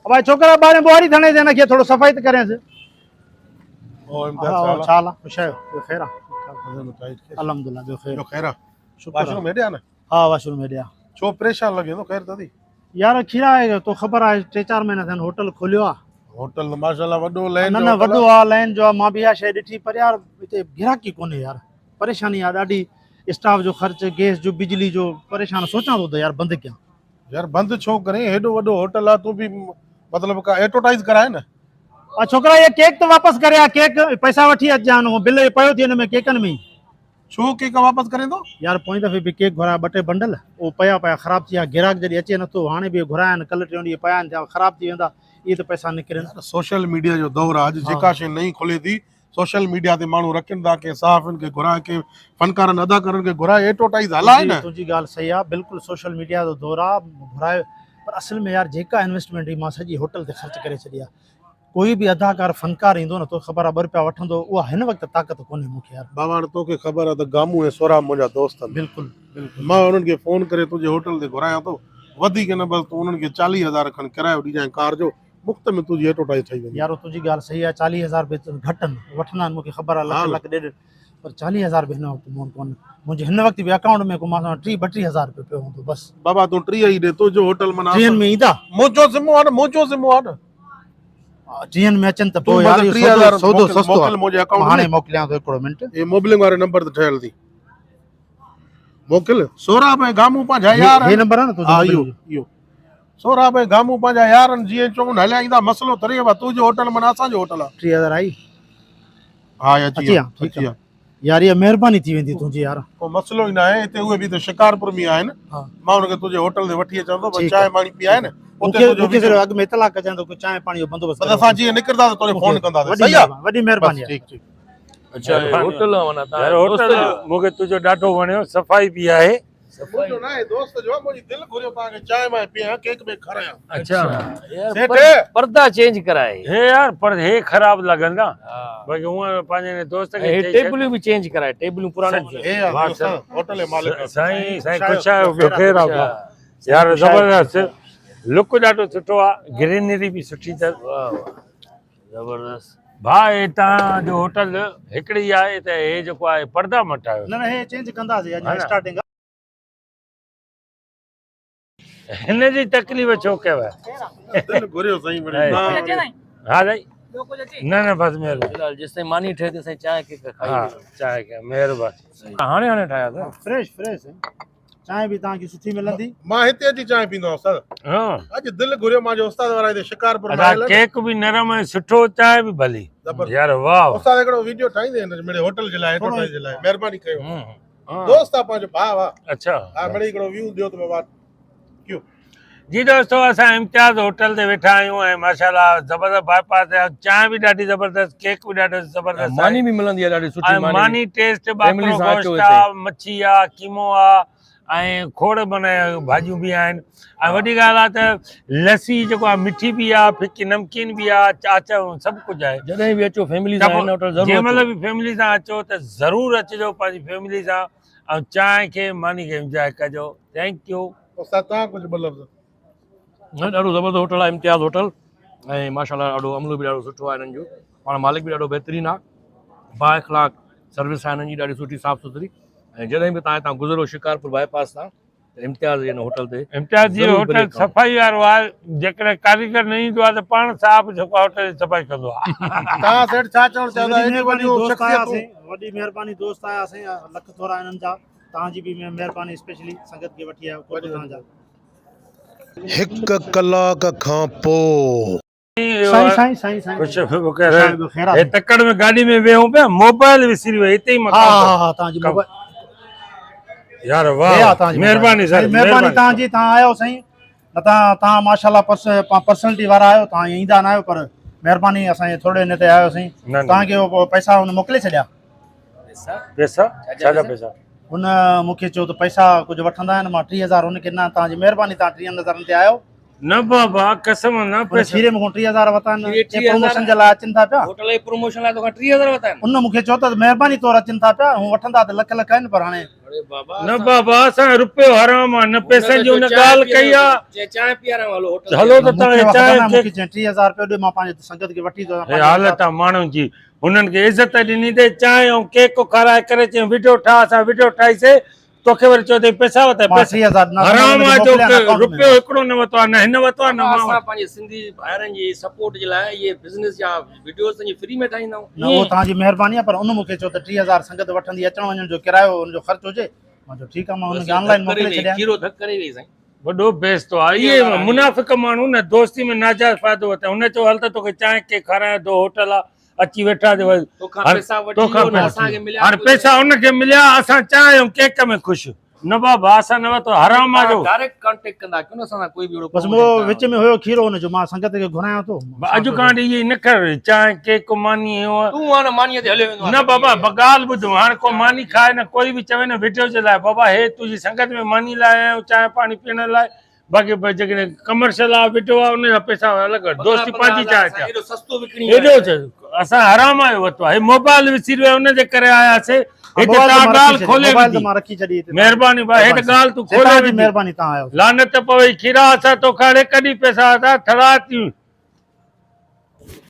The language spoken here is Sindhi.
ابا ڇوڪرا ٻارين ٻوهاري ٿڻي تي هن کي ٿورو صفائي ته ڪرينس. او امداد ها ڇا ڇا حال آ؟ خوش آهيو؟ ٻيو خير آ؟ الحمدلله ٻيو خير. ٻيو خير آ. شڪر. واش روم هيڏي آ نه؟ ها واش روم هيڏي آ. ڇو پريشان لڳين ٿو خير ته ٿي؟ يار کيرا تو خبر آهي ٽي چار مهينا ٿيا آهن هوٽل کوليو آ. هوٽل ته ماشاءالله وڏو لين نه جو نه هوٽل وڏو آ. آ لين جو آ مان به اها شيء ڏٺي پر يار هتي گراهڪي ڪونهي يار پريشاني آ ڏاڍي اسٽاف جو خرچ گيس جو بجلي جو پريشان سوچان ٿو ته يار بند ڪيان. يار بند ڇو ڪرين هيڏو وڏو هوٽل آ تون به مطلب ڪا ايڊورٽائيز ڪرائي نه. آ ڇوڪرا اهي ڪيڪ ته واپس ڪري آ ڪيڪ پئسا وٺي اچجان هو بل پيو ٿي هن ۾ ڪيڪن ۾ ئي. ڇو ڪيڪ واپس ڪرين ٿو؟ يار پوئين دفعي به ڪيڪ گهرايا ٻه ٽي بنڊل اهو پيا پيا خراب ٿي ويا گراهڪ جڏهن اچي نٿو هاڻي به گهرايا آهن ڪلهه ٽيون ڏينهن پيا آهن ٿيا خراب ٿي ويندا اهي ته پئسا نڪرن. يار سوشل ميڊيا جو دور آ اڄ جيڪا شي نئين کلي ٿي سوشل ميڊيا تي ماڻهو رکن ٿا ڪنهن صحافين کي گهرائي ڪنهن فنڪارن اداڪارن کي گهرائي ايڊورٽائيز هلائي نه. تنهنجي ڳالهه صحيح آ بلڪل سوشل ميڊيا جو دور آ گهرائي پر اصل ۾ يار جيڪا انويسٽمينٽ هئي مان سڄي هوٽل تي خرچ ڪري ڇڏي آ ڪوئي به اداڪار فنڪار ايندو نه توکي خبر آ ٻه روپيا وٺندو اها هن وقت طاقت ڪونهي مون کي يار. بابا هاڻي توکي خبر آ ته گامون ۽ سهراب منهنجا دوست آهن. بلڪل بلڪل. مان انهن کي فون ڪري تنهنجي هوٽل تي گهرايان ٿو وڌيڪ نه بس تون انهن کي چاليهه هزار کن ڪرايو ڏجانء ڪار جو مفت ۾ تنهنجي ايڊورٽائيز ٺهي ويندي. يارو تنهنجي ڳالهه صحيح آهي چاليهه هزار به گهٽ آهن وٺندا آهن مونکي خبر آهي لک لک ڏيڍ پر چاليهه هزار به هن وقت مون وٽ ڪونهن منهنجي هن وقت به اڪائونٽ ۾ ڪو مان سان ٽيهه ٻٽيهه هزار روپيو پيو هوندو بس. بابا تون ٽيهه ئي ڏي تنهنجو هوٽل معنيٰ ٽيهن ۾ ايندا؟ منهنجو ذمو آهي نه منهنجو ذمو آهي نه. ٽيهن ۾ اچن ته پوء يار اهو سودو سستو موڪل منهنجي اڪائونٽ ۾ هاڻي موڪليان ٿو هڪڙو منٽ. هي موبلنگ واري نمبر تي ٺهيل ٿي موڪل سهراب ۽ گامون پنهنجا يار هي نمبر آهي نه تنهنجو اهو اهو سهراب ۽ گامون پنهنجا يار آهن جيئن چون هليا ايندا مسئلو ٿري وا تنهنجو هوٽل معنيٰ اسان جو هوٽل آهي 3000 آئي ها اچي ويا اچي ويا يار اها مهرباني ٿي ويندي تنهنجي يار ڪو مسئلو ئي ناهي هتي اهي به ته شڪارپور ۾ آهن مان انهن کي تنهنجي هوٽل تي وٺي اچان ٿو بس چانهه پاڻي پيائي نه اتي تنهنجو مونکي صرف اڳ ۾ اطلاع ڪجان ته چانهه پاڻي جو بندوبست بس اسان جيئن نڪرنداسين توکي فون ڪنداسين صحيح آهي وڏي مهرباني ٺيڪ ٺيڪ اچها هوٽل آ معنيٰ يار هوٽل مونکي تنهنجو ڏاڍو وڻيو صفائي به آهي منهنجو ناهي دوست جو آ منهنجي دل گهريو توهان کي چانهه وانهه پيان ڪيڪ بيڪ کارايان. اڇا سيٺ. پردا چينج ڪرائي. هي يار پر هي خراب لڳندا باقي هونء پنهنجي دوست کي هي ٽيبلون به چينج ڪرائي ٽيبلون پراڻيون ٿي هي آ دوست هوٽل جي مالڪ سائين سائين خوش آهيو ٻيو خير آ يار زبردست لڪ ڏاڍو سٺو آ گرينري به سٺي اٿس واه واه زبردست. ڀاء هي تهان جو هوٽل هڪڙي ئي آهي ته هي جيڪو آهي پردا مٽايو. نه نه هي چينج ڪنداسين اڃا اسٽارٽنگ آ. هن جي تڪليف ڇو ڪيو. دل گهريو سائين وڙي. ها سائين نه نه بس مهرباني. في الحال جيستائين ماني ٺهي تيستائين چانهه ڪيڪ کائي. ها چانهه ڪيڪ مهرباني. هاڻي هاڻي ٺاهيا اٿو. فريش فريش سائين. چانهه به توهان کي سٺي ملندي. مان هتي اچي چانهه پيندو آهيان استاد. ها. اڄ دل گهريو مان جو استاد وارا هتي شڪارپور ۾ آيل آهن. ڪيڪ به نرم ۽ سٺو چانهه به ڀلي. يار واه. استاد هڪڙو ويڊيو ٺاهيندي هن مڙي هوٽل جي لاء ايڊورٽائيز جي لاء مهرباني ڪيو. دوست آ پنهنجو ڀاء آ. اڇا. ها مڙي هڪڙو ويو ڏيو ته بابا ڪيو. جي دوستو اسان امتياز هوٽل تي ويٺا آهيون ۽ ماشاءالله زبردست باء پاس آهي چانهه به ڏاڍي زبردست ڪيڪ به ڏاڍو زبردست آهي ماني به ملندي آهي ڏاڍي سٺي ماني ماني ٽيسٽ ٻاڪرو گوشت آ مڇي آ قيمو آ ۽ کوڙ معنی ڀاڄيون به آهن ۽ وڏي ڳالهه آ ته لسي جيڪو آ مٺي به آ ڦڪي نمڪين به آ چاچا سڀ ڪجهه آهي جڏهن به اچو فيملي سان هن هوٽل ضرور جنهن مهل به فيملي سان اچو ته ضرور اچجو پنهنجي فيملي سان ۽ چانهه کي ماني کي انجوائي ڪجو thank you استاد توهان ڪجهه ٻه لفظ. نه ڏاڍو زبردست هوٽل آهي امتياز هوٽل ۽ ماشاءالله ڏاڍو عملو به ڏاڍو سٺو آهي هنن جو پاڻ مالڪ به ڏاڍو بهترين آهي با اخلاق سروس آهي هنن جي ڏاڍي سٺي صاف سٿري ۽ جڏهن به توهان هتان گذرو شڪارپور باء پاس تان ته امتياز جي هن هوٽل تي امتياز جي ضرور هوٽل بريڪ کائو. صفائي وارو آهي جيڪڏهن ڪاريگر نه ايندو آهي ته پاڻ صاحب جيڪو آهي هوٽل جي صفائي ڪندو آهي. توهان سيٺ ڇا چوڻ چاهيندا وڏي ايڏيون مهرباني وڏيون دوست شخصيتون. آياسين وڏي مهرباني دوست آياسين لک ٿورا انهن جا. توهان جي به مهرباني اسپيشلي سنگت کي وٺي آيو قرب توهان جا. هڪ ڪلاڪ کان پوء. سائين سائين سائين سائين خوش هي تڪڙ ۾ گاڏي ۾ ويهون پيا موبائل وسري ويو هتي ئي ها ها ها توهان جي موبائل يار واه مهرباني سر مهرباني توهان جي توهان آيو سائين نه ته توهان ماشاءالله پرسنلٽي وارا آهيو توهان ايندا نه آهيو پر مهرباني اسان جي ٿورڙي هن تي آيو سائين توهان کي پئسا هن موڪلي ڇڏيا پئسا ڇا جا پئسا هن مون کي چيو ته پئسا ڪجهه وٺندا آهن مان 30000 هن کي ڏنا توهان جي مهرباني توهان 30000 تي آيو. نه بابا قسم نه ان کيري مون کان 3000 ورتا آهن چي پروموشن جي لاء اچن ٿا پيا. هوٽل جي پروموشن لاء توکان 3000 ورتا آهن. ان مون کي چيو ته مهرباني طور اچن ٿا پيا هو وٺندا ته لک لک آهن پر هاڻي. اڙي بابا نه بابا اسان جو رپيو حرام آ نه پئسن جي ان ڳالهه ڪئي آ. چي چانهه پياران هلو هوٽل هلو ته توهان کي چانهه مون کي چي 3000 رپيو ڏي مان پنهنجي سنگت کي وٺي ٿو هي حالت آ ماڻهن جي هنن کي عزت ڏني تي چانهه ۽ ڪيڪ کارائي ڪري چي وڊيو ٺاهه اسان وڊيو ٺاهي سي توکي وري چيو اٿئي پئسا وتائي مان 3000 ڏنا حرام آ جو رپيو هڪڙو نه وتو آ نه هن وتو آ نه مان اسان پنهنجي سنڌي ڀائرن جي سپورٽ جي لاء اهي بزنس جا وڊيوز تنهنجي فري ۾ ٺاهيندا آهيون. نه اهو توهان جي مهرباني آ پر ان مون کي چيو ته 3000 سنگت وٺندي اچڻ وڃڻ جو ڪرايو ان جو خرچ هجي مان چيو ٺيڪ آ مان ان کي آن لائن موڪلي ڇڏيان. کيرو ڌڪ ڪري وئي سائين. وڏو بيستو آ اهي منافق ماڻهو نه دوستي ۾ ناجائز فائدو وٺن هن چيو هل ته توکي چانهه ڪيڪ کارايان ٿو هوٽل آ اچي ويٺا جو توکان پئسا وٺي ويو نه اسان کي مليا هاڻي پئسا ان کي مليا اسان چانهه ۽ ڪيڪ ۾ خوش نه بابا اسان نه ورتو حرام آ جو ڊائريڪٽ ڪانٽيڪٽ ڪندا ڪيو نه اسان سان ڪوئي به اهڙو بس مون وچ ۾ هيو کيرو ان جو مان سنگت کي گهرايان ٿو اڄ کان اهي نه کر چانهه ڪيڪ ماني هو تون آ نه ماني تي هليو ويندو نه بابا ڳالهه ٻڌ هاڻي ڪو ماني کائي نه ڪوئي به چوي نه وڊيو جي لاء بابا هي تنهنجي سنگت ۾ ماني لاء آيا آهيون چانهه پاڻي پيئڻ لاء باقي جيڪڏهن ڪمرشل آ وڊيو آ ان جا پئسا الڳ دوستي پنهنجي جاء تي ايڏو سستو وڪڻي ايڏو اسان حرام آيو ورتو آ هي موبائل وسري ويو ان جي ڪري آيا سي هتي تا ڳالهه کولي موبائل ته مان رکي ڇڏي هتي مهرباني ڀاء هي ته ڳالهه تون کولي مهرباني تان آيو لعنت پوي کيرا اسان توکان اڙي ڪڏهن پئسا ورتا ٿڙا ٿيون.